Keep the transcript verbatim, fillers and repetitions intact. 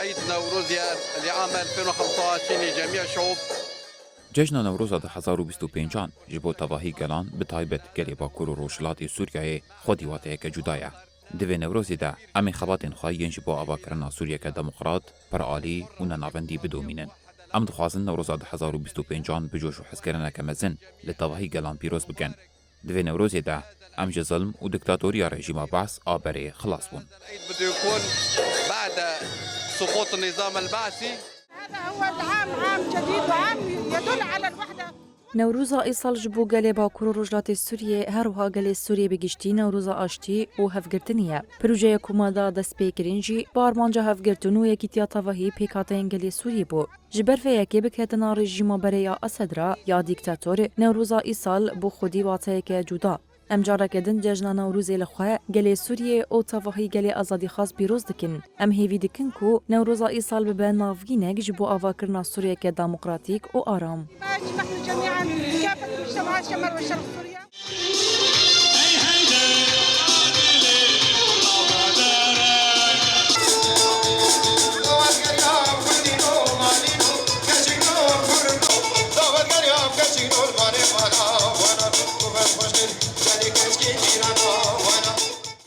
عيد نوروز يا لعام ألفين وخمسة وعشرين لجميع الشعوب. Cejna Newroza du hezar û bîst û pêncan ji bo tevahî gelan, bi taybet gelê Bakur û Rojhilatê Sûriyeyê xwedî wateyeke cuda ye. Di vê Newrozê de em ê xebatên xwe yên ji bo avakirina Sûriyeke demokrat, piralî û nenavendî bidomînin. Em dixwazin Newroza du hezar û bîst û pêncan bi coş û hezkirineke mezin li tevahî gelan pîroz bikin. Di vê Newrozê de em ji zilm û diktatoriya rejîma Behs a berê xilas bûn. العيد بده يكون بعد سقوط النظام البعثي. هذا هو العام، عام جديد وعام يدل على الوحدة. Newroza îsal ji bo gelê Bakur û Rojhilatê Sûriyê, her wiha gelê Sûriyê bi giştî Newroza aştî û hevgirtinê ye. Projeya ku me da destpêkirin jî bi armanca hevgirtin û yekîtiya tevahî pêkhateyên gelê Sûriyê bû. Ji ber vê yekê biketina rejîma berê ya Esed re ya dîktator, Newroza îsal bo xwedî wateyeke cuda. Em careke din cejna Newrozê li xwe, gelê Sûriyê û tevahî gelê azadîxwaz pîroz dikin. Em hêvî dikin ku Newroza îsal bibe navgînek ji bo avakirina Sûriyeke demokratîk û aram. نحن جميعا كافة المجتمعات شمال وشرق سوريا.